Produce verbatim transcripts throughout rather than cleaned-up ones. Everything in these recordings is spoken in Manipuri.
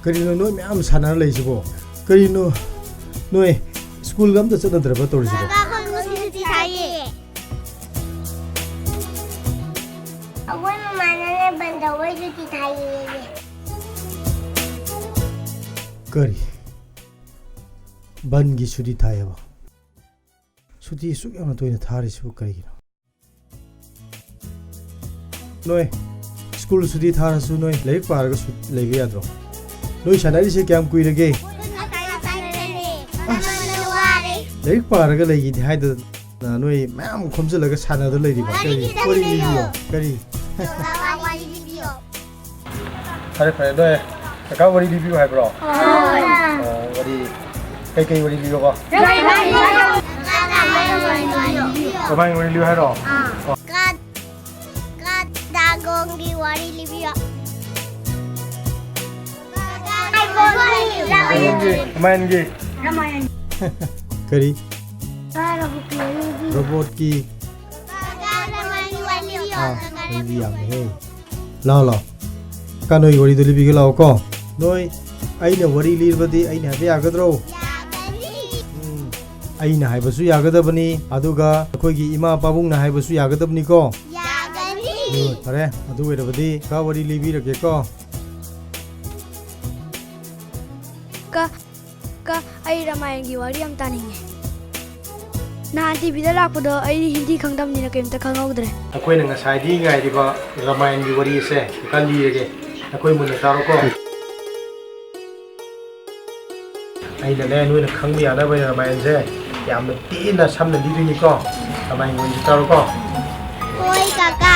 ꯀꯔꯤꯅꯣ ꯅꯣꯏ ꯃꯌꯥꯝ ꯁꯥꯟꯅꯔ ꯂꯩꯁꯤꯕꯣ? ꯀꯔꯤꯅꯣ ꯅꯣꯏ ꯁ꯭ꯀꯨꯜꯒ ꯑꯝꯇ ꯆꯠꯅꯗ꯭ꯔꯕ ꯇꯧꯔꯤꯁꯤꯕꯣ? ꯀꯀꯥ, ꯑꯩꯈꯣꯏ ꯉꯁꯤ ꯁꯨꯇꯤ ꯊꯥꯏꯌꯦ꯫ ꯑꯩꯈꯣꯏ ꯃꯃꯥꯅꯅꯦ ꯕꯟ ꯇꯧꯕꯩ ꯁꯨꯇꯤ ꯊꯥꯏꯌꯦ꯫ ꯀꯔꯤ? ꯕꯟꯒꯤ ꯁꯨꯇꯤ ꯊꯥꯏꯌꯦꯕ? ꯁꯨꯇꯤ ꯑꯁꯨꯛ ꯌꯥꯝꯅ ꯇꯣꯏꯅ ꯊꯥꯔꯤꯁꯤꯕꯨ ꯀꯔꯤꯒꯤꯅꯣ? ꯅꯣꯏ ꯁ꯭ꯀꯨꯜ ꯁꯨꯇꯤ ꯊꯥꯔꯁꯨ ꯅꯣꯏ ꯂꯥꯏꯔꯤꯛ ꯄꯥꯔꯒ ꯁꯨ-, ꯂꯩꯕ ꯌꯥꯗ꯭ꯔꯣ? ꯅꯣꯏ ꯁꯥꯟꯅꯔꯤꯁꯦ ꯀꯌꯥꯝ ꯀꯨꯏꯔꯒꯦ? ꯑꯁ, ꯂꯥꯏꯔꯤꯛ ꯄꯥꯔꯒ ꯂꯩꯈꯤꯗꯦ ꯍꯥꯏꯗꯅ ꯅꯣꯏ ꯃꯌꯥꯝ ꯈꯣꯝꯖꯤꯜꯂꯒ ꯁꯥꯟꯅꯗ ꯂꯩꯔꯤꯕ? ꯀꯔꯤ? ꯋꯥꯔꯤ ꯂꯤꯕꯤꯌꯣ꯫ ꯀꯔꯤ? ꯐꯔꯦ, ꯐꯔꯦ, ꯅꯣꯏ ꯀꯀꯥ ꯋꯥꯔꯤ ꯂꯤꯕꯤꯌꯨ ꯍꯥꯏꯕ꯭ꯔꯣ? ꯍꯣꯏ꯫ ꯑꯣ, ꯋꯥꯔꯤ ꯀꯩꯀꯩ ꯋꯥꯔꯤ ꯂꯤꯌꯣꯕ? ꯔꯃꯥꯌꯟ ꯋꯥꯔꯤ ꯂꯤꯌꯨ ꯍꯥꯏꯔꯣ? ꯑꯥ꯫ ꯑꯣ꯫ ꯀꯥ-, ꯀꯥ ꯗ꯭ꯔꯥꯒꯣꯟꯒꯤ ꯋꯥꯔꯤ ꯂꯤꯕꯤꯌꯣ꯫ ꯔꯃꯥꯌꯟꯒꯤ, ꯔꯃꯥꯌꯟꯒꯤ꯫ ꯀꯔꯤ? ꯔꯣꯕꯣꯠꯀꯤ꯫ ꯑꯥ, ꯑꯗꯨꯗꯤ ꯌꯥꯝꯃꯦꯍꯦ꯫ ꯂꯥꯛꯑꯣ, ꯂꯥꯛꯑꯣ꯫ ꯀꯥ, ꯅꯣꯏ ꯋꯥꯔꯤꯗꯣ ꯂꯤꯕꯤꯒꯦ ꯂꯥꯛꯑꯣ ꯀꯣ꯫ ꯅꯣꯏ, ꯑꯩꯅ ꯋꯥꯔꯤ ꯂꯤꯔꯕꯗꯤ ꯑꯩꯅ ꯍꯥꯏꯕ ꯌꯥꯒꯗ꯭ꯔꯣ? ꯎꯝ, ꯑꯩꯅ ꯍꯥꯏꯕꯁꯨ ꯌꯥꯒꯗꯕꯅꯤ, ꯑꯗꯨꯒ ꯑꯩꯈꯣꯏꯒꯤ ꯏꯃꯥ ꯄꯥꯕꯨꯡꯅ ꯍꯥꯏꯕꯁꯨ ꯌꯥꯒꯗꯕꯅꯤꯀꯣ꯫ ꯎꯝ, ꯐꯔꯦ, ꯑꯗꯨ ꯑꯣꯏꯔꯕꯗꯤ ꯀꯥ ꯋꯥꯔꯤ ꯂꯤꯕꯤꯔꯒꯦꯀꯣ꯫ ꯀꯥ, ꯀꯥ, ꯑꯩ ꯔꯃꯥꯌꯟꯒꯤ ꯋꯥꯔꯤ ꯌꯥꯝ ꯇꯥꯅꯤꯡꯉꯦ꯫ ꯅꯍꯥꯟ ꯇꯤꯚꯤꯗ ꯂꯥꯛꯄꯗꯣ ꯑꯩꯗꯤ ꯍꯤꯟꯗꯤ ꯈꯪꯗꯕꯅꯤꯅ ꯀꯩꯝꯇ ꯈꯪꯍꯧꯗ꯭ꯔꯦ꯫ ꯑꯩꯈꯣꯏꯅ ꯉꯁꯥꯏꯗꯒꯤ ꯉꯥꯏꯔꯤꯕ ꯔꯃꯥꯌꯟꯒꯤ ꯋꯥꯔꯤ ꯑꯁꯦ ꯈꯔ ꯂꯤꯔꯒꯦ꯫ ꯑꯩꯈꯣꯏ ꯃꯨꯟꯅ ꯇꯥꯔꯣꯀꯣ꯫ ꯑꯩꯅꯅꯦ, ꯅꯣꯏꯅ ꯈꯪꯕ ꯌꯥꯅꯕ ꯔꯃꯥꯌꯟꯁꯦ ꯌꯥꯝꯅ ꯇꯦꯟꯅ ꯁꯝꯅ ꯂꯤꯗꯣꯏꯅꯤꯀꯣ꯫ ꯔꯃꯥꯌꯟꯒꯤ ꯋꯥꯔꯤꯁꯦ ꯇꯥꯔꯣꯀꯣ꯫ ꯍꯣꯏ, ꯀꯀꯥ꯫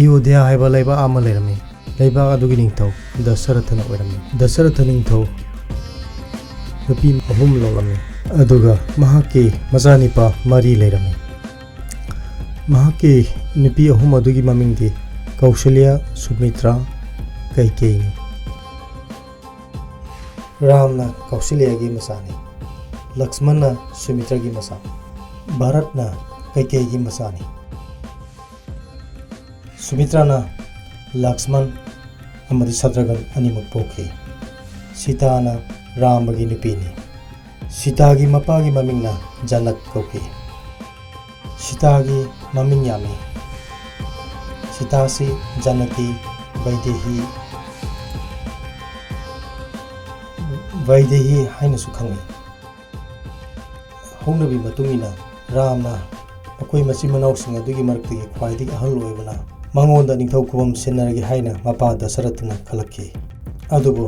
ꯑꯌꯣꯙ꯭ꯌꯥ ꯍꯥꯏꯕ ꯂꯩꯕꯥꯛ ꯑꯃ ꯂꯩꯔꯝꯃꯤ꯫ ꯂꯩꯕꯥꯛ ꯑꯗꯨꯒꯤ ꯅꯤꯡꯊꯧ ꯗꯁꯔꯊꯅ ꯑꯣꯏꯔꯝꯃꯤ꯫ ꯗꯁꯔꯊ ꯅꯤꯡꯊꯧ ꯅꯨꯄꯤ ꯑꯍꯨꯝ ꯂꯧꯂꯝꯃꯤ, ꯑꯗꯨꯒ ꯃꯍꯥꯛꯀꯤ ꯃꯆꯥꯅꯤꯄꯥ ꯃꯔꯤ ꯂꯩꯔꯝꯃꯤ꯫ ꯃꯍꯥꯛꯀꯤ ꯅꯨꯄꯤ ꯑꯍꯨꯝ ꯑꯗꯨꯒꯤ ꯃꯃꯤꯡꯗꯤ ꯀꯧꯁꯜꯌ, ꯁꯨꯃꯤꯇ꯭ꯔꯥ, ꯀꯩꯀꯦꯌꯤꯅꯤ꯫ ꯔꯥꯝꯅ ꯀꯧꯁꯜꯌꯒꯤ ꯃꯆꯥꯅꯤ꯫ ꯂꯛꯁꯃꯟꯅ ꯁꯨꯃꯤꯇ꯭ꯔꯒꯤ ꯃꯆꯥ꯫ ꯚꯥꯔꯠꯅ ꯀꯩꯀꯦꯌꯤꯒꯤ ꯃꯆꯥꯅꯤ꯫ ꯁꯨꯃꯤꯇ꯭ꯔꯥꯅ ꯂꯛꯁꯃꯟ ꯑꯃꯗꯤ ꯁꯇ꯭ꯔꯨꯘ꯭ꯅ ꯑꯅꯤꯃꯛ ꯄꯣꯛꯈꯤ꯫ ꯁꯤꯇꯥꯅ ꯔꯥꯃꯒꯤ ꯅꯨꯄꯤꯅꯤ꯫ ꯁꯤꯇꯥꯒꯤ ꯃꯄꯥꯒꯤ ꯃꯃꯤꯡꯅ ꯖꯅꯛ ꯀꯧꯈꯤ꯫ ꯁꯤꯇꯥꯒꯤ ꯃꯃꯤꯡ ꯌꯥꯝꯃꯤ꯫ ꯁꯤꯇꯥꯁꯤ ꯖꯥꯅꯀꯤ, ꯕꯩꯗꯦꯍꯤ, ꯕꯩꯗꯦꯍꯤ ꯍꯥꯏꯅꯁꯨ ꯈꯪꯅꯩ꯫ ꯍꯧꯅꯕꯤ ꯃꯇꯨꯡ ꯏꯟꯅ ꯔꯥꯝꯅ ꯃꯈꯣꯏ ꯃꯆꯤꯟ ꯃꯅꯥꯎꯁꯤꯡ ꯑꯗꯨꯒꯤ ꯃꯔꯛꯇꯒꯤ ꯈ꯭ꯋꯥꯏꯗꯒꯤ ꯑꯍꯜ ꯑꯣꯏꯕꯅ ꯃꯉꯣꯟꯗ ꯅꯤꯡꯊꯧ ꯈꯨꯕꯝ ꯁꯤꯟꯅꯔꯒꯦ ꯍꯥꯏꯅ ꯃꯄꯥ ꯗꯁꯔꯊꯅ ꯈꯜꯂꯛꯈꯤ꯫ ꯑꯗꯨꯕꯨ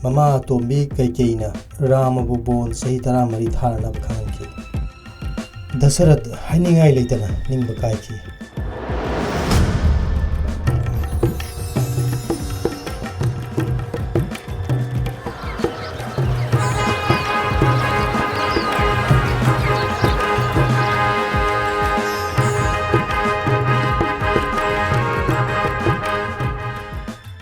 ꯃꯃꯥ ꯑꯇꯣꯝꯕꯤ ꯀꯩꯀꯦꯌꯤꯅ ꯔꯥꯃꯕꯨ ꯕꯣꯟ ꯆꯍꯤ ꯇꯔꯥꯃꯔꯤ ꯊꯥꯅꯅꯕ ꯈꯪꯍꯟꯈꯤ꯫ ꯗꯁꯔꯊ ꯍꯥꯏꯅꯤꯡꯉꯥꯏ ꯂꯩꯇꯅ ꯅꯤꯡꯕ ꯀꯥꯏꯈꯤ꯫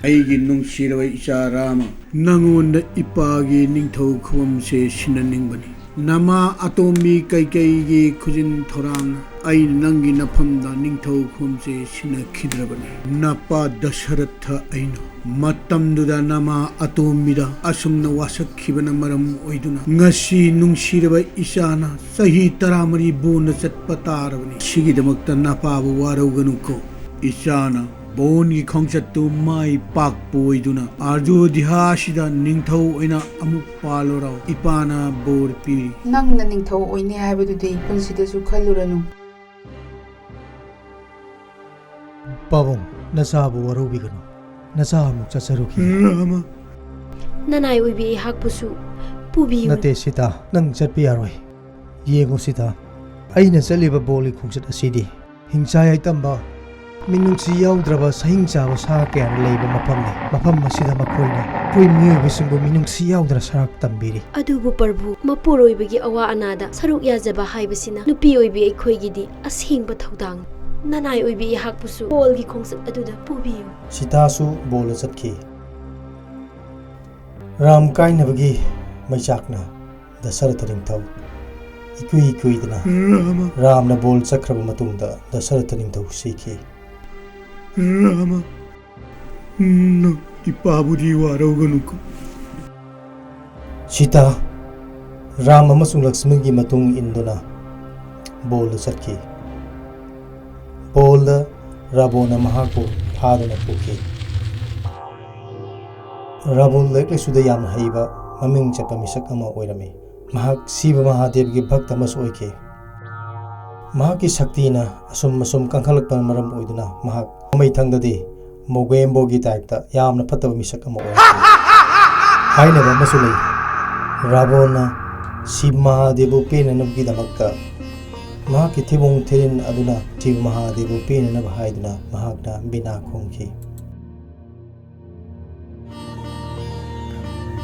ꯑꯩꯒꯤ ꯅꯨꯡꯁꯤꯔꯕ ꯏꯆꯥ ꯔꯥꯃ, ꯅꯉꯣꯟꯗ ꯏꯄꯥꯒꯤ ꯅꯤꯡꯊꯧ ꯈꯨꯕꯝꯁꯦ ꯁꯤꯟꯅꯅꯤꯡꯕꯅꯤ꯫ ꯅꯃꯥ ꯑꯇꯣꯝꯕꯤ ꯀꯩꯀꯦꯌꯤꯒꯤ ꯈꯨꯖꯤꯟ ꯊꯧꯔꯥꯡꯅ ꯑꯩꯅ ꯅꯪꯒꯤ ꯅꯐꯝꯗ ꯅꯤꯡꯊꯧ ꯈꯨꯕꯝꯁꯦ ꯁꯤꯟꯅꯈꯤꯗ꯭ꯔꯕꯅꯤ꯫ ꯅꯄꯥ ꯗꯁꯔꯊ ꯑꯩꯅ ꯃꯇꯝꯗꯨꯗ ꯅꯃꯥ ꯑꯇꯣꯝꯕꯤꯗ ꯑꯁꯨꯝꯅ ꯋꯥꯁꯛꯈꯤꯕꯅ ꯃꯔꯝ ꯑꯣꯏꯗꯨꯅ ꯉꯁꯤ ꯅꯨꯡꯁꯤꯔꯕ ꯏꯆꯥꯅ ꯆꯍꯤ ꯇꯔꯥꯃꯔꯤ ꯕꯣꯟꯗ ꯆꯠꯄ ꯇꯥꯔꯕꯅꯤ꯫ ꯁꯤꯒꯤꯗꯃꯛꯇ ꯅꯄꯥꯕꯨ ꯋꯥꯔꯧꯒꯅꯨꯀꯣ꯫ ꯏꯆꯥꯅ ꯕꯣꯟꯒꯤ ꯈꯣꯡꯆꯠꯇꯨ ꯃꯥꯏ ꯄꯥꯛꯄ ꯑꯣꯏꯗꯨꯅ ꯑꯌꯣꯙ꯭ꯌꯥꯁꯤꯗ ꯅꯤꯡꯊꯧ ꯑꯣꯏꯅ ꯑꯃꯨꯛ ꯄꯥꯜꯂꯨꯔꯣ꯫ ꯏꯄꯥꯅ ꯕꯣꯔ ꯄꯤꯔꯤ꯫ ꯅꯪꯅ ꯅꯤꯡꯊꯧ ꯑꯣꯏꯅꯤ ꯍꯥꯏꯕꯗꯨꯗꯤ ꯄꯨꯟꯁꯤꯗꯁꯨ ꯈꯜꯂꯨꯔꯅꯨ꯫ ꯄꯥꯕꯨꯡ, ꯅꯆꯥꯕꯨ ꯋꯥꯔꯧꯕꯤꯒꯅꯨ꯫ ꯅꯆꯥ ꯑꯃꯨꯛ ꯆꯠꯆꯔꯨꯈꯤ꯫ ꯔꯥꯃ꯫ ꯅꯅꯥꯏ ꯑꯣꯏꯕꯤ ꯑꯩꯍꯥꯛꯄꯨꯁꯨ ꯄꯨꯕꯤꯌꯨ꯫ ꯅꯠꯇꯦ ꯁꯤꯇꯥ, ꯅꯪ ꯆꯠꯄ ꯌꯥꯔꯣꯏ꯫ ꯌꯦꯡꯉꯨ ꯁꯤꯇꯥ, ꯑꯩꯅ ꯆꯠꯂꯤꯕ ꯕꯣꯜꯒꯤ ꯈꯣꯡꯆꯠ ꯑꯁꯤꯗꯤ ꯍꯤꯡꯆꯥ ꯌꯥꯏꯇꯝꯕ ꯃꯤꯅꯨꯡꯁꯤ ꯌꯥꯎꯗ꯭ꯔꯕ ꯁꯍꯤꯡ ꯆꯥꯕ ꯁꯥ ꯀꯌꯥꯅ ꯂꯩꯕ ꯃꯐꯝꯅꯤ꯫ ꯃꯐꯝ ꯑꯁꯤꯗ ꯃꯈꯣꯏꯅ ꯑꯩꯈꯣꯏ ꯃꯤꯑꯣꯏꯕꯁꯤꯡꯕꯨ ꯃꯤꯅꯨꯡꯁꯤ ꯌꯥꯎꯗꯅ ꯁꯔꯥꯛ ꯇꯝꯕꯤꯔꯤ꯫ ꯑꯗꯨꯕꯨ ꯄ꯭ꯔꯚꯨ, ꯃꯄꯨꯔꯣꯏꯕꯒꯤ ꯑꯋꯥ ꯑꯅꯥꯗ ꯁꯔꯨꯛ ꯌꯥꯖꯕ ꯍꯥꯏꯕꯁꯤꯅ ꯅꯨꯄꯤ ꯑꯣꯏꯕꯤ ꯑꯩꯈꯣꯏꯒꯤꯗꯤ ꯑꯁꯦꯡꯕ ꯊꯧꯗꯥꯡꯅꯤ꯫ ꯅꯅꯥꯏ ꯑꯣꯏꯕꯤ ꯑꯩꯍꯥꯛꯄꯨꯁꯨ ꯕꯣꯜꯒꯤ ꯈꯣꯡꯆꯠ ꯑꯗꯨꯗ ꯄꯨꯕꯤꯌꯨ꯫ ꯁꯤꯇꯥꯁꯨ ꯕꯣꯜꯗ ꯆꯠꯈꯤ꯫ ꯔꯥꯝ ꯀꯥꯏꯅꯕꯒꯤ ꯃꯩꯆꯥꯛꯅ ꯗꯁꯔꯊ ꯅꯤꯡꯊꯧ ꯏꯀꯨꯏ ꯀꯨꯏꯗꯅ ꯔꯥꯝꯅ ꯕꯣꯜ ꯆꯠꯈ꯭ꯔꯕ ꯃꯇꯨꯡꯗ ꯗꯁꯔꯊ ꯅꯤꯡꯊꯧ ꯁꯤꯈꯤ꯫ ꯔꯥꯃ, ꯅꯪ ꯏꯄꯥꯕꯨꯗꯤ ꯋꯥꯔꯧꯒꯅꯨꯀꯣ꯫ ꯁꯤꯇꯥ, ꯔꯥꯝ ꯑꯃꯁꯨꯡ ꯂꯛꯁꯃꯟꯒꯤ ꯃꯇꯨꯡ ꯏꯟꯗꯨꯅ ꯕꯣꯜꯗ ꯆꯠꯈꯤ꯫ ꯕꯣꯜꯗ ꯔꯥꯕꯣꯟꯅ ꯃꯍꯥꯛꯄꯨ ꯐꯥꯗꯨꯅ ꯄꯨꯈꯤ꯫ ꯔꯥꯕꯣꯟ ꯂꯥꯏꯔꯤꯛ ꯂꯥꯏꯁꯨꯗ ꯌꯥꯝꯅ ꯍꯩꯕ, ꯃꯃꯤꯡ ꯆꯠꯄ ꯃꯤꯁꯛ ꯑꯃ ꯑꯣꯏꯔꯝꯃꯤ꯫ ꯃꯍꯥꯛ ꯁꯤꯕ ꯃꯍꯥꯗꯦꯕꯒꯤ ꯚꯛꯇ ꯑꯃꯁꯨ ꯑꯣꯏꯈꯤ꯫ ꯃꯍꯥꯛꯀꯤ ꯁꯛꯇꯤꯅ ꯑꯁꯨꯝ ꯑꯁꯨꯝ ꯀꯟꯈꯠꯂꯛꯄꯅ ꯃꯔꯝ ꯑꯣꯏꯗꯨꯅ ꯃꯍꯥꯛ ꯃꯃꯩ ꯊꯪꯗꯗꯤ ꯃꯣꯒꯦꯝꯕꯣꯒꯤ ꯇꯥꯏꯞꯇ ꯌꯥꯝꯅ ꯐꯠꯇꯕ ꯃꯤꯁꯛ ꯑꯃ ꯑꯣꯏꯔꯛꯈꯤ꯫ ꯍꯥꯏꯅꯕ ꯑꯃꯁꯨ ꯂꯩ, ꯔꯥꯕꯣꯟꯅ ꯁꯤꯕ ꯃꯍꯥꯗꯦꯕꯕꯨ ꯄꯦꯟꯅꯅꯕꯒꯤꯗꯃꯛꯇ ꯃꯍꯥꯛꯀꯤ ꯊꯤꯕꯣꯡ ꯊꯤꯔꯤꯟ ꯑꯗꯨꯅ ꯁꯤꯕ ꯃꯍꯥꯗꯦꯕꯕꯨ ꯄꯦꯟꯅꯅꯕ ꯍꯥꯏꯗꯨꯅ ꯃꯍꯥꯛꯅ ꯕꯤꯅꯥ ꯈꯣꯡꯈꯤ꯫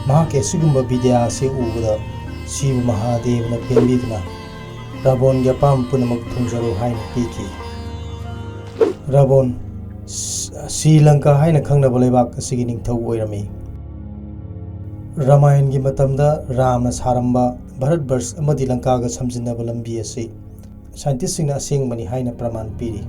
ꯃꯍꯥꯛꯀꯤ ꯑꯁꯤꯒꯨꯝꯕ ꯕꯤꯗ꯭ꯌꯥ ꯑꯁꯤ ꯎꯕꯗ ꯁꯤꯕ ꯃꯍꯥꯗꯦꯕꯅ ꯄꯦꯟꯕꯤꯗꯨꯅ ꯔꯥꯕꯣꯟꯒꯤ ꯑꯄꯥꯝꯕ ꯄꯨꯝꯅꯃꯛ ꯊꯨꯡꯖꯔꯣ ꯍꯥꯏꯅ ꯄꯤꯈꯤ꯫ ꯔꯥꯕꯣꯟ, ꯁ-, ꯁ꯭ꯔꯤ ꯂꯪꯀꯥ ꯍꯥꯏꯅ ꯈꯪꯅꯕ ꯂꯩꯕꯥꯛ ꯑꯁꯤꯒꯤ ꯅꯤꯡꯊꯧ ꯑꯣꯏꯔꯝꯃꯤ꯫ ꯔꯥꯃꯥꯌꯟꯒꯤ ꯃꯇꯝꯗ ꯔꯥꯝꯅ ꯁꯥꯔꯝꯕ ꯚꯥꯔꯠ ꯕꯔꯁ ꯑꯃꯗꯤ ꯂꯪꯀꯥꯒ ꯁꯝꯖꯤꯟꯅꯕ ꯂꯝꯕꯤ ꯑꯁꯤ ꯁꯥꯏꯟꯇꯤꯁꯁꯤꯡꯅ ꯑꯁꯦꯡꯕꯅꯤ ꯍꯥꯏꯅ ꯄ꯭ꯔꯃꯥꯟ ꯄꯤꯔꯤ꯫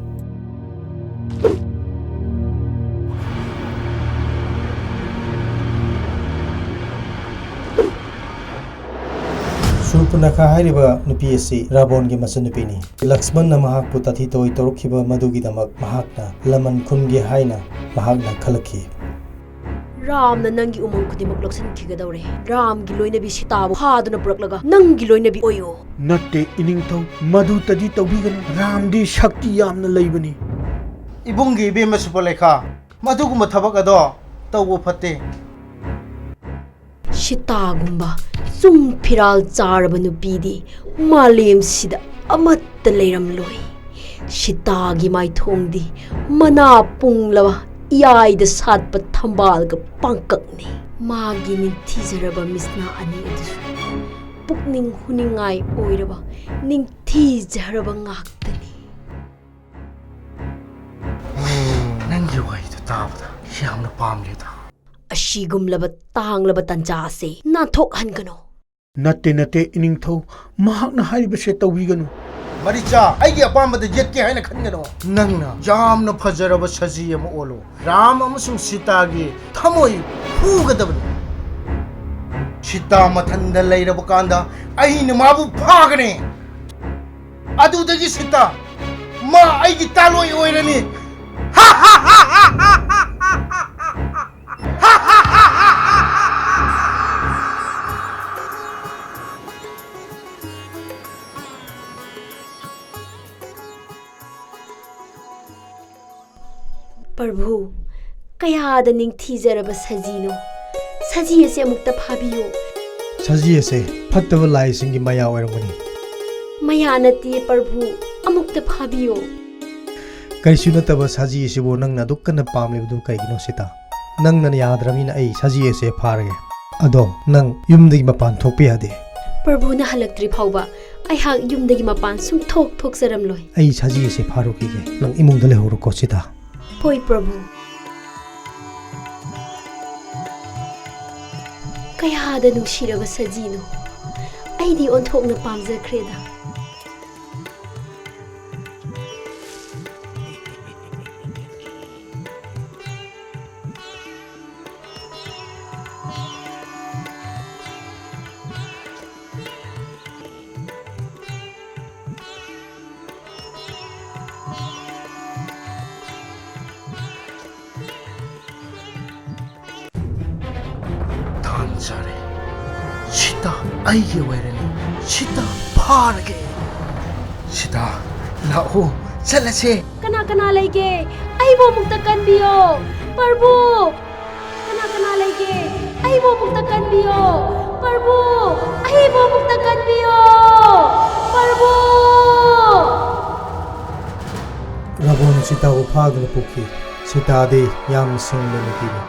ꯁꯨꯔꯄꯅꯈꯥ ꯍꯥꯏꯔꯤꯕ ꯅꯨꯄꯤ ꯑꯁꯤ ꯔꯥꯕꯣꯟꯒꯤ ꯃꯆꯟꯅꯨꯄꯤꯅꯤ꯫ ꯂꯛꯁꯃꯟꯅ ꯃꯍꯥꯛꯄꯨ ꯇꯥꯊꯤ ꯇꯧꯑꯣꯏ ꯇꯧꯔꯛꯈꯤꯕ ꯃꯗꯨꯒꯤꯗꯃꯛ ꯃꯍꯥꯛꯅ ꯂꯃꯟ ꯈꯨꯝꯒꯦ ꯍꯥꯏꯅ ꯃꯍꯥꯛꯅ ꯈꯜꯂꯛꯈꯤ꯫ ꯔꯥꯝꯅ ꯅꯪꯒꯤ ꯎꯃꯪ ꯈꯨꯗꯤꯡꯃꯛ ꯂꯧꯁꯤꯟꯈꯤꯒꯗꯧꯔꯦ꯫ ꯔꯥꯝꯒꯤ ꯂꯣꯏꯅꯕꯤ ꯁꯤꯇꯥꯕꯨ ꯐꯥꯗꯨꯅ ꯄꯨꯔꯛꯂꯒ ꯅꯪꯒꯤ ꯂꯣꯏꯅꯕꯤ ꯑꯣꯏꯌꯨ꯫ ꯅꯠꯇꯦ ꯏꯅꯤꯡꯊꯧ, ꯃꯗꯨꯇꯗꯤ ꯇꯧꯕꯤꯒꯅꯨ꯫ ꯔꯥꯝꯗꯤ ꯁꯛꯇꯤ ꯌꯥꯝꯅ ꯂꯩꯕꯅꯤ꯫ ꯏꯕꯨꯡꯒꯤ ꯏꯕꯦꯝꯃ ꯁꯨꯄꯂꯦꯈꯥ, ꯃꯗꯨꯒꯨꯝꯕ ꯊꯕꯛ ꯑꯗꯣ ꯇꯧꯕ ꯐꯠꯇꯦ꯫ ꯁꯤꯇꯥꯒꯨꯝꯕ ꯆꯨꯡ ꯐꯤꯔꯥꯜ ꯆꯥꯔꯕ ꯅꯨꯄꯤꯗꯤ ꯃꯥꯂꯦꯝꯁꯤꯗ ꯑꯃꯠꯇ ꯂꯩꯔꯝꯂꯣꯏ꯫ ꯁꯤꯇꯥꯒꯤ ꯃꯥꯏꯊꯣꯡꯗꯤ ꯃꯅꯥ ꯄꯨꯡꯂꯕ ꯏꯌꯥꯏꯗ ꯁꯥꯠꯄ ꯊꯝꯕꯥꯜꯒ ꯄꯥꯡꯀꯛꯅꯤ꯫ ꯃꯥꯒꯤ ꯅꯤꯡꯊꯤꯖꯔꯕ ꯃꯤꯁꯅꯥ ꯑꯅꯤ ꯑꯗꯨꯁꯨ ꯄꯨꯛꯅꯤꯡ ꯍꯨꯅꯤꯡꯉꯥꯏ ꯑꯣꯏꯔꯕ ꯅꯤꯡꯊꯤꯖꯔꯕ ꯉꯥꯛꯇꯅꯤ꯫ ꯅꯪꯒꯤ ꯋꯥꯍꯩꯗꯣ ꯇꯥꯕꯗ ꯌꯥꯝꯅ ꯄꯥꯝꯂꯦꯗ꯫ ꯑꯁꯤꯒꯨꯝꯂꯕ ꯇꯥꯡꯂꯕ ꯇꯟꯖꯥ ꯑꯁꯤ ꯅꯥꯟꯊꯣꯛꯍꯟꯒꯅꯨ꯫ ꯅꯠꯇꯦ, ꯅꯠꯇꯦ, ꯏꯅꯤꯡꯊꯧ, ꯃꯍꯥꯛꯅ ꯍꯥꯏꯔꯤꯕꯁꯦ ꯇꯧꯕꯤꯒꯅꯨ꯫ ꯃꯔꯤꯆꯥ, ꯑꯩꯒꯤ ꯑꯄꯥꯝꯕꯗ ꯌꯦꯠꯀꯦ ꯍꯥꯏꯅ ꯈꯟꯒꯅꯨ꯫ ꯅꯪꯅ ꯌꯥꯝꯅ ꯐꯖꯔꯕ ꯁꯖꯤ ꯑꯃ ꯑꯣꯜꯂꯨ꯫ ꯔꯥꯝ ꯑꯃꯁꯨꯡ ꯁꯤꯇꯥꯒꯤ ꯊꯃꯣꯏ ꯍꯨꯒꯗꯕꯅꯤ꯫ ꯁꯤꯇꯥ ꯃꯊꯟꯗ ꯂꯩꯔꯕ ꯀꯥꯟꯗ ꯑꯩꯅ ꯃꯥꯕꯨ ꯐꯥꯒꯅꯤ꯫ ꯑꯗꯨꯗꯒꯤ ꯁꯤꯇꯥ ꯃꯥ ꯑꯩꯒꯤ ꯇꯥꯂꯣꯏ ꯑꯣꯏꯔꯅꯤ꯫ ꯄ꯭ꯔꯚꯨ, ꯀꯌꯥꯗ ꯅꯤꯡꯊꯤꯖꯔꯕ ꯁꯖꯤꯅꯣ꯫ ꯁꯖꯤ ꯑꯁꯤ ꯑꯃꯨꯛꯇ ꯐꯥꯕꯤꯌꯨ꯫ ꯁꯖꯤ ꯑꯁꯦ ꯐꯠꯇꯕ ꯂꯥꯏꯁꯤꯡꯒꯤ ꯃꯌꯥ ꯑꯣꯏꯔꯝꯒꯅꯤ꯫ ꯃꯌꯥ ꯅꯠꯇꯦ ꯄ꯭ꯔꯚꯨ, ꯑꯃꯨꯛꯇ ꯐꯥꯕꯤꯌꯨ꯫ ꯀꯔꯤꯁꯨ ꯅꯠꯇꯕ ꯁꯖꯤ ꯑꯁꯤꯕꯨ ꯅꯪꯅ ꯑꯗꯨꯛ ꯀꯟꯅ ꯄꯥꯝꯂꯤꯕꯗꯨ ꯀꯩꯒꯤꯅꯣ ꯁꯤꯇꯥ? ꯅꯪꯅ ꯌꯥꯗ꯭ꯔꯕꯅꯤꯅ ꯑꯩ ꯁꯖꯤ ꯑꯁꯦ ꯐꯥꯔꯒꯦ꯫ ꯑꯗꯣ ꯅꯪ ꯌꯨꯝꯗꯒꯤ ꯃꯄꯥꯟ ꯊꯣꯛꯄ ꯌꯥꯗꯦ꯫ ꯄ꯭ꯔꯚꯨꯅ ꯍꯜꯂꯛꯇ꯭ꯔꯤ ꯐꯥꯎꯕ ꯑꯩꯍꯥꯛ ꯌꯨꯝꯗꯒꯤ ꯃꯄꯥꯟ ꯁꯨꯡꯊꯣꯛ ꯊꯣꯛꯆꯔꯝꯂꯣꯏ꯫ ꯑꯩ ꯁꯖꯤ ꯑꯁꯦ ꯐꯥꯔꯨꯈꯤꯒꯦ꯫ ꯅꯪ ꯏꯃꯨꯡꯗ ꯂꯩꯍꯧꯔꯣꯀꯣ ꯁꯤꯇꯥ꯫ ꯍꯣꯏ ꯄ꯭ꯔꯚꯨ꯫ ꯀꯌꯥꯗ ꯅꯨꯡꯁꯤꯔꯕ ꯁꯖꯤꯅꯣ꯫ ꯑꯩꯗꯤ ꯑꯣꯟꯊꯣꯛꯅ ꯄꯥꯝꯖꯈ꯭ꯔꯦꯗ꯫ ꯇꯥꯟ ꯆꯥꯔꯦ꯫ ꯁꯤꯇꯥ ꯑꯩꯒꯤ ꯑꯣꯏꯔꯅꯤ꯫ ꯁꯤꯇꯥ ꯐꯥꯔꯒꯦ꯫ ꯁꯤꯇꯥ, ꯂꯥꯛꯑꯣ, ꯆꯠꯂꯁꯦ꯫ ꯀꯅꯥ ꯀꯅꯥ ꯂꯩꯒꯦ? ꯑꯩꯕꯨ ꯑꯃꯨꯛꯇ ꯀꯟꯕꯤꯌꯣ꯫ ꯄ꯭ꯔꯚꯨ! ꯀꯅꯥ ꯀꯅꯥ ꯂꯩꯒꯦ? ꯑꯩꯕꯨ ꯑꯃꯨꯛꯇ ꯀꯟꯕꯤꯌꯣ꯫ ꯄ꯭ꯔꯚꯨ! ꯑꯩꯕꯨ ꯑꯃꯨꯛꯇ ꯀꯟꯕꯤꯌꯣ꯫ ꯄ꯭ꯔꯚꯨ! ꯔꯥꯕꯣꯟꯅ ꯁꯤꯇꯥꯕꯨ ꯐꯥꯗꯨꯅ ꯄꯨꯈꯤ꯫ ꯁꯤꯇꯥꯗꯤ ꯌꯥꯝꯅ ꯁꯤꯡꯕ ꯅꯨꯄꯤꯅꯤ꯫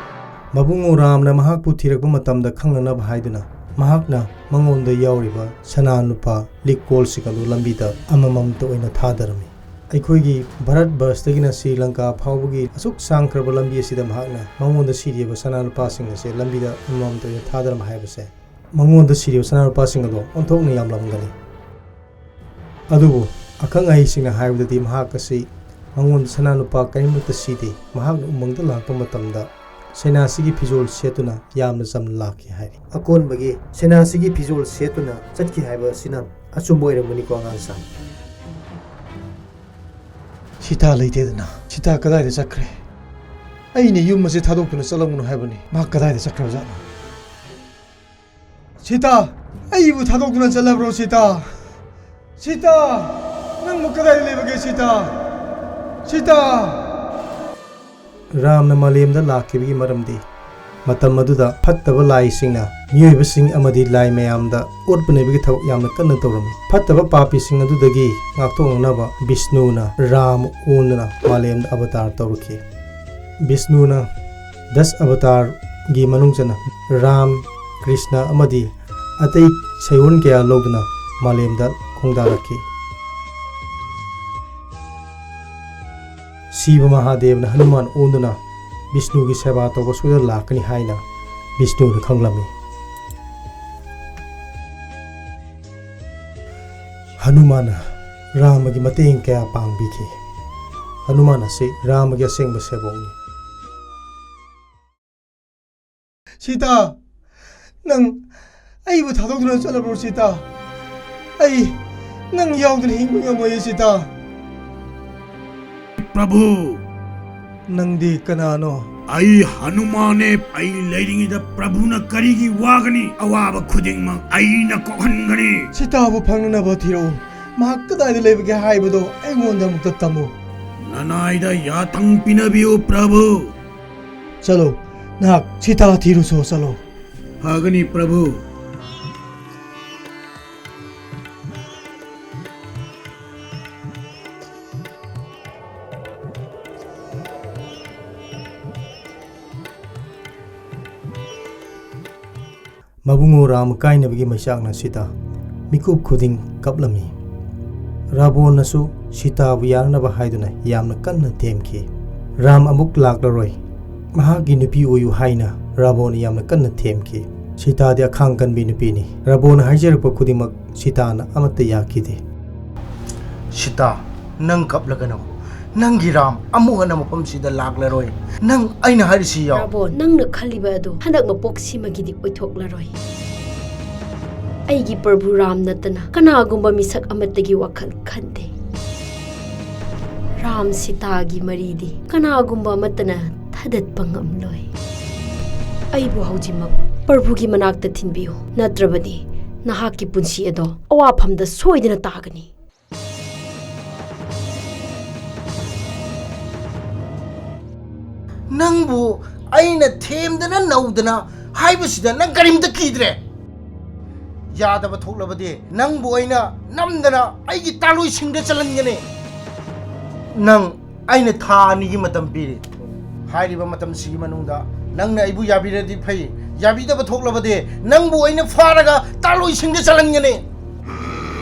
ꯃꯕꯨꯡꯉꯣ ꯔꯥꯝꯅ ꯃꯍꯥꯛꯄꯨ ꯊꯤꯔꯛꯄ ꯃꯇꯝꯗ ꯈꯪꯅꯅꯕ ꯍꯥꯏꯗꯨꯅ ꯃꯍꯥꯛꯅ ꯃꯉꯣꯟꯗ ꯌꯥꯎꯔꯤꯕ ꯁꯅꯥ ꯂꯨꯄꯥ ꯂꯤꯛ ꯀꯣꯜꯁꯤꯡ ꯑꯗꯨ ꯂꯝꯕꯤꯗ ꯑꯃꯃꯝꯇ ꯑꯣꯏꯅ ꯊꯥꯗꯔꯝꯃꯤ꯫ ꯑꯩꯈꯣꯏꯒꯤ ꯚꯥꯔꯠ ꯕꯔꯁꯇꯒꯤꯅ ꯁ꯭ꯔꯤ ꯂꯪꯀꯥ ꯐꯥꯎꯕꯒꯤ ꯑꯁꯨꯛ ꯁꯥꯡꯈ꯭ꯔꯕ ꯂꯝꯕꯤ ꯑꯁꯤꯗ ꯃꯍꯥꯛꯅ ꯃꯉꯣꯟꯗ ꯁꯤꯔꯤꯕ ꯁꯅꯥ ꯂꯨꯄꯥꯁꯤꯡ ꯑꯁꯦ ꯂꯝꯕꯤꯗ ꯑꯃꯃꯝꯇ ꯑꯣꯏꯅ ꯊꯥꯗꯔꯝꯕ ꯍꯥꯏꯕꯁꯦ, ꯃꯉꯣꯟꯗ ꯁꯤꯔꯤꯕ ꯁꯅꯥ ꯂꯨꯄꯥꯁꯤꯡ ꯑꯗꯣ ꯑꯣꯟꯊꯣꯛꯅ ꯌꯥꯝꯂꯝꯒꯅꯤ꯫ ꯑꯗꯨꯕꯨ ꯑꯈꯪ ꯑꯍꯩꯁꯤꯡꯅ ꯍꯥꯏꯕꯗꯗꯤ ꯃꯍꯥꯛ ꯑꯁꯤ ꯃꯉꯣꯟꯗ ꯁꯅꯥ ꯂꯨꯄꯥ ꯀꯔꯤꯃꯠꯇ ꯁꯤꯗꯦ꯫ ꯃꯍꯥꯛꯅ ꯎꯃꯪꯗ ꯂꯥꯛꯄ ꯃꯇꯝꯗ ꯁꯦꯅꯥꯁꯤꯒꯤ ꯐꯤꯖꯣꯜ ꯁꯦꯠꯇꯨꯅ ꯌꯥꯝꯅ ꯆꯝꯅ ꯂꯥꯛꯈꯤ ꯍꯥꯏꯔꯤ꯫ ꯑꯀꯣꯟꯕꯒꯤ ꯁꯦꯅꯥꯁꯤꯒꯤ ꯐꯤꯖꯣꯜ ꯁꯦꯠꯇꯨꯅ ꯆꯠꯈꯤ ꯍꯥꯏꯕ ꯑꯁꯤꯅ ꯑꯆꯨꯝꯕ ꯑꯣꯏꯔꯝꯒꯅꯤꯀꯣ, ꯑꯉꯥꯡꯁꯥ? ꯁꯤꯇꯥ ꯂꯩꯇꯦꯗꯅ꯫ ꯁꯤꯇꯥ ꯀꯗꯥꯏꯗ ꯆꯠꯈ꯭ꯔꯦ? ꯑꯩꯅ ꯌꯨꯝ ꯑꯁꯤ ꯊꯥꯗꯣꯛꯇꯨꯅ ꯆꯠꯂꯝꯒꯅꯨ ꯍꯥꯏꯕꯅꯤ꯫ ꯃꯍꯥꯛ ꯀꯗꯥꯏꯗ ꯆꯠꯈ꯭ꯔꯕꯖꯥꯠꯅꯣ? ꯁꯤꯇꯥ, ꯑꯩꯕꯨ ꯊꯥꯗꯣꯛꯇꯨꯅ ꯆꯠꯂꯕ꯭ꯔꯣ, ꯁꯤꯇꯥ? ꯁꯤꯇꯥ, ꯅꯪꯕꯨ ꯀꯗꯥꯏꯗ ꯂꯩꯕꯒꯦ, ꯁꯤꯇꯥ? ꯁꯤꯇꯥ! ꯔꯥꯝꯅ ꯃꯥꯂꯦꯝꯗ ꯂꯥꯛꯈꯤꯕꯒꯤ ꯃꯔꯝꯗꯤ, ꯃꯇꯝ ꯑꯗꯨꯗ ꯐꯠꯇꯕ ꯂꯥꯏꯁꯤꯡꯅ ꯃꯤꯑꯣꯏꯕꯁꯤꯡ ꯑꯃꯗꯤ ꯂꯥꯏ ꯃꯌꯥꯝꯗ ꯑꯣꯠꯄ ꯅꯩꯕꯒꯤ ꯊꯕꯛ ꯌꯥꯝꯅ ꯀꯟꯅ ꯇꯧꯔꯝꯃꯤ꯫ ꯐꯠꯇꯕ ꯄꯥꯄꯤꯁꯤꯡ ꯑꯗꯨꯗꯒꯤ ꯉꯥꯛꯊꯣꯛꯅꯅꯕ ꯕꯤꯁꯅꯨꯅ ꯔꯥꯝ ꯑꯣꯟꯗꯨꯅ ꯃꯥꯂꯦꯝꯗ ꯑꯕꯇꯥꯔ ꯇꯧꯔꯛꯈꯤ꯫ ꯕꯤꯁꯅꯨꯅ ꯗꯁ ꯑꯕꯇꯥꯔꯒꯤ ꯃꯅꯨꯡ ꯆꯟꯅ ꯔꯥꯝ, ꯀ꯭ꯔꯤꯁꯅ ꯑꯃꯗꯤ ꯑꯇꯩ ꯁꯩꯑꯣꯟ ꯀꯌꯥ ꯂꯧꯗꯨꯅ ꯃꯥꯂꯦꯝꯗ ꯈꯣꯡꯗꯥꯔꯛꯈꯤ꯫ ꯁꯤꯕ ꯃꯍꯥꯗꯦꯕꯅ ꯍꯅꯨꯃꯥꯟ ꯑꯣꯟꯗꯨꯅ ꯕꯤꯁꯅꯨꯒꯤ ꯁꯦꯕꯥ ꯇꯧꯕ ꯁꯣꯏꯗꯅ ꯂꯥꯛꯀꯅꯤ ꯍꯥꯏꯅ ꯕꯤꯁꯅꯨꯅ ꯈꯪꯂꯝꯃꯤ꯫ ꯍꯅꯨꯃꯥꯟꯅ ꯔꯥꯃꯒꯤ ꯃꯇꯦꯡ ꯀꯌꯥ ꯄꯥꯡꯕꯤꯈꯤ꯫ ꯍꯅꯨꯃꯥꯟ ꯑꯁꯤ ꯔꯥꯃꯒꯤ ꯑꯁꯦꯡꯕ ꯁꯦꯕꯣꯛꯅꯤ꯫ ꯁꯤꯇꯥ, ꯅꯪ ꯑꯩꯕꯨ ꯊꯥꯗꯣꯛꯇꯨꯅ ꯆꯠꯂꯕ꯭ꯔꯣ, ꯁꯤꯇꯥ? ꯑꯩ ꯅꯪ ꯌꯥꯎꯗꯅ ꯍꯤꯡꯕ ꯉꯝꯃꯣꯏꯌꯦ, ꯁꯤꯇꯥ꯫ ꯄ꯭ꯔꯚꯨ, ꯅꯪꯗꯤ ꯀꯅꯥꯅꯣ? ꯑꯩ ꯍꯅꯨꯃꯥꯟꯅꯦ꯫ ꯑꯩ ꯂꯩꯔꯤꯉꯩꯗ ꯄ꯭ꯔꯚꯨꯅ ꯀꯔꯤꯒꯤ ꯋꯥꯒꯅꯤ? ꯑꯋꯥꯕ ꯈꯨꯗꯤꯡꯃꯛ ꯑꯩꯅ ꯀꯣꯛꯍꯟꯒꯅꯤ꯫ ꯁꯤꯇꯥꯕꯨ ꯐꯪꯅꯅꯕ ꯊꯤꯔꯛꯎ꯫ ꯃꯍꯥꯛ ꯀꯗꯥꯏꯗ ꯂꯩꯕꯒꯦ ꯍꯥꯏꯕꯗꯣ ꯑꯩꯉꯣꯟꯗ ꯑꯃꯨꯛꯇ ꯇꯝꯃꯨ꯫ ꯅꯅꯥꯏꯗ ꯌꯥꯊꯪ ꯄꯤꯅꯕꯤꯌꯨ, ꯄ꯭ꯔꯚꯨ꯫ ꯆꯠꯂꯣ, ꯅꯍꯥꯛ ꯁꯤꯇꯥ ꯊꯤꯔꯨꯆꯣ, ꯆꯠꯂꯣ꯫ ꯐꯒꯅꯤ, ꯄ꯭ꯔꯚꯨ꯫ ꯃꯕꯨꯡꯉꯣ ꯔꯥꯝ ꯀꯥꯏꯅꯕꯒꯤ ꯃꯩꯆꯥꯛꯅ ꯁꯤꯇꯥ ꯃꯤꯀꯨꯞ ꯈꯨꯗꯤꯡ ꯀꯞꯂꯝꯃꯤ꯫ ꯔꯥꯕꯣꯟꯅꯁꯨ ꯁꯤꯇꯥꯕꯨ ꯌꯥꯅꯅꯕ ꯍꯥꯏꯗꯨꯅ ꯌꯥꯝꯅ ꯀꯟꯅ ꯊꯦꯝꯈꯤ꯫ ꯔꯥꯝ ꯑꯃꯨꯛ ꯂꯥꯛꯂꯔꯣꯏ, ꯃꯍꯥꯛꯀꯤ ꯅꯨꯄꯤ ꯑꯣꯏꯌꯨ ꯍꯥꯏꯅ ꯔꯥꯕꯣꯟꯅ ꯌꯥꯝꯅ ꯀꯟꯅ ꯊꯦꯝꯈꯤ꯫ ꯁꯤꯇꯥꯗꯤ ꯑꯈꯥꯡ ꯀꯟꯕꯤ ꯅꯨꯄꯤꯅꯤ꯫ ꯔꯥꯕꯣꯟꯅ ꯍꯥꯏꯖꯔꯛꯄ ꯈꯨꯗꯤꯡꯃꯛ ꯁꯤꯇꯥꯅ ꯑꯃꯠꯇ ꯌꯥꯈꯤꯗꯦ꯫ ꯁꯤꯇꯥ, ꯅꯪ ꯀꯞꯂꯒꯅꯨ꯫ ꯅꯪꯒꯤ ꯔꯥꯝ ꯑꯃꯨꯛ ꯍꯟꯅ ꯃꯐꯝꯁꯤꯗ ꯂꯥꯛꯂꯔꯣꯏ꯫ ꯅꯪ ꯑꯩꯅ ꯍꯥꯏꯔꯤꯁꯤ ꯌꯥꯎ꯫ ꯔꯥꯕꯣꯟ, ꯅꯪꯅ ꯈꯜꯂꯤꯕ ꯑꯗꯨ ꯍꯟꯗꯛ ꯃꯄꯣꯛꯁꯤꯃꯒꯤꯗꯤ ꯑꯣꯏꯊꯣꯛꯂꯔꯣꯏ꯫ ꯑꯩꯒꯤ ꯄ꯭ꯔꯚꯨ ꯔꯥꯝ ꯅꯠꯇꯅ ꯀꯅꯥꯒꯨꯝꯕ ꯃꯤꯁꯛ ꯑꯃꯠꯇꯒꯤ ꯋꯥꯈꯜ ꯈꯟꯗꯦ꯫ ꯔꯥꯝ ꯁꯤꯇꯥꯒꯤ ꯃꯔꯤꯗꯤ ꯀꯅꯥꯒꯨꯝꯕ ꯑꯃꯠꯇꯅ ꯊꯥꯗꯠꯄ ꯉꯝꯂꯣꯏ꯫ ꯑꯩꯕꯨ ꯍꯧꯖꯤꯛꯃꯛ ꯄ꯭ꯔꯚꯨꯒꯤ ꯃꯅꯥꯛꯇ ꯊꯤꯟꯕꯤꯌꯨ, ꯅꯠꯇ꯭ꯔꯕꯗꯤ ꯅꯍꯥꯛꯀꯤ ꯄꯨꯟꯁꯤ ꯑꯗꯣ ꯑꯋꯥꯐꯝꯗ ꯁꯣꯏꯗꯅ ꯇꯥꯒꯅꯤ꯫ ꯅꯪꯕꯨ ꯑꯩꯅ ꯊꯦꯝꯗꯅ ꯅꯧꯗꯅ ꯍꯥꯏꯕꯁꯤꯗ ꯅꯪ ꯀꯔꯤꯝꯇ ꯀꯤꯗ꯭ꯔꯦ꯫ ꯌꯥꯗꯕ ꯊꯣꯛꯂꯕꯗꯤ ꯅꯪꯕꯨ ꯑꯩꯅ ꯅꯝꯗꯅ ꯑꯩꯒꯤ ꯇꯥꯂꯣꯏꯁꯤꯡꯗ ꯆꯜꯍꯟꯒꯅꯤ꯫ ꯅꯪ ꯑꯩꯅ ꯊꯥ ꯑꯅꯤꯒꯤ ꯃꯇꯝ ꯄꯤꯔꯤ꯫ ꯍꯥꯏꯔꯤꯕ ꯃꯇꯝꯁꯤꯒꯤ ꯃꯅꯨꯡꯗ ꯅꯪꯅ ꯑꯩꯕꯨ ꯌꯥꯕꯤꯔꯗꯤ ꯐꯩ, ꯌꯥꯕꯤꯗꯕ ꯊꯣꯛꯂꯕꯗꯤ ꯅꯪꯕꯨ ꯑꯩꯅ ꯐꯥꯔꯒ ꯇꯥꯂꯣꯏꯁꯤꯡꯗ ꯆꯜꯍꯟꯒꯅꯤ꯫